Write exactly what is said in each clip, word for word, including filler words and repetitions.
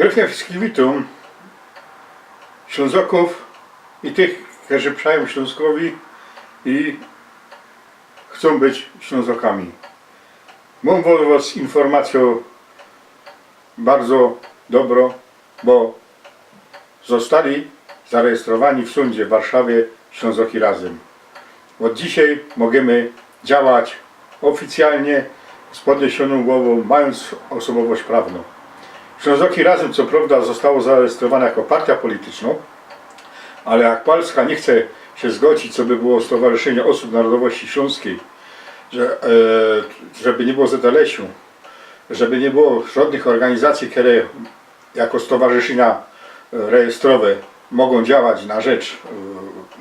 Gryfnie wszystkich witōm, Ślōnzokōw i tych, kerzy przōm Ślōnskowi i chcōm być Ślōnzokami. Mōm dlŏ was informacyjõ bardzo dobro, bo zostali zarejestrowani w sōndzie w Warszawie Ślōnzoki Razym. Ôd dzisiej możymy działać ôficjalnie z podniesiōnōm głowōm, majōnc ôsobowość prawnōm. Ślōnzoki Razym co prŏwda zostało zarejestrowane jako partyjŏ politycznõ, ale jak Polska niy chce sie zgodzić, co by było Stowarzyszynie Ôsōb Nŏrŏdowości Ślōnskij, że, e, żeby niy było ZDLS-u, żeby niy było żŏdnych ôrganizacyji, kere jako stowarzyszynia, e, rejestrowe mogōm działać na rzecz,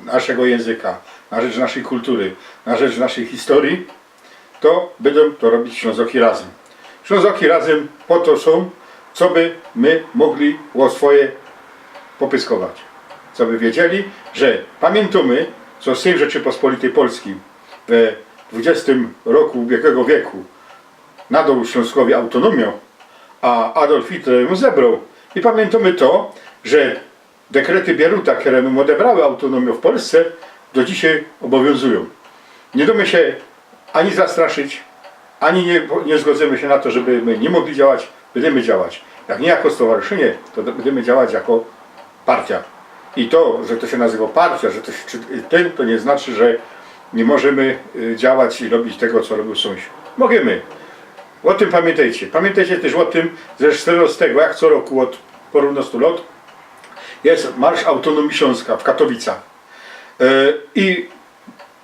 e, naszego jynzyka, na rzecz naszyj kultury, na rzecz naszyj historyje, to bydōm to robić Ślōnzoki Razym. Ślōnzoki Razym po to sōm, coby my mogli ô swoje popyskować. Coby wiedzieli, że pamiyntajōmy, co Sejm Rzeczypospolitej Polskij we dwudziestym roku ubiegłego wieku nadoł Ślōnskowi autōnōmiã, a Adolf Hitler jã zebroł. I pamiyntajōmy to, że dekrety Bieruta, kere nōm ôdebrały autōnōmiã w Polsce, do dzisiej ôbowiōnzujōm. Niy dōmy sie ani zastraszyć, ani niy, niy zgodzymy sie na to, żeby my niy mogli działać, bydymy działać. Jak niy jako stowarzyszynie, to bydymy działać jako partyjŏ. I to, że to sie nazywŏ partyjŏ, że to sie, czy tyn, to niy znaczy, że niy możymy, y, działać i robić tego, co robiōł sōmsiōd. Możymy. Ô tym pamiyntajcie. Pamiyntajcie tyż ô tym, że z tego, jak co roku ôd pŏrōnŏstu lŏt je Marsz Autōnōmije Ślōnska w Katowicach. E, i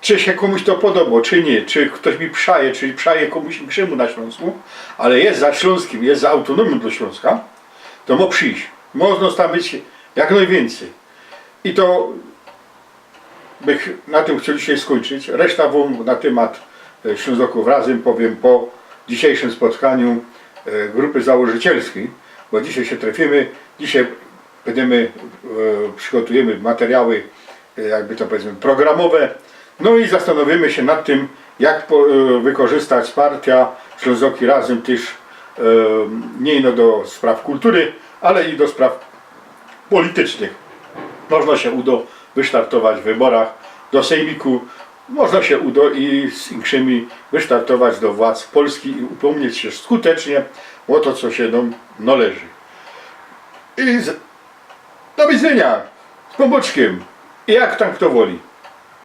czy sie kōmuś to podobo, czy niy, czy ftoś mi przaje, czy przaje kōmuś inkszymu na Ślōnsku, ale je za ślōnskim, je za autōnōmiōm dlŏ Ślōnska, to mŏ przijś. Mŏżno tam być jak nojwiyncyj. I to bych na tym chcioł dzisiej skōńczyć. Reszta wōm na tymat, e, Ślōnzokōw Razym powiym po dzisiejszym spotkaniu, e, grupy założycielskij, bo dzisiej sie trefiymy, dzisiej bydymy, e, przigotujymy materiały, e, jakby to powiedzmy, programowe. No i zastanowiymy sie nad tym, jak po, e, wykorzystać partyjŏ Ślōnzoki Razym tyż, e, niy ino do spraw kultury, ale i do spraw politycznych. Mŏżno sie udo wysztartować w wyborach do Sejmiku, mŏżno sie udo i z inkszymi wysztartować do władz Polski i upōmnieć sie skutecznie ô to, co sie nōm nŏleży. I z, do widzynio, z Pōnbōczkiym. I jak tam fto woli.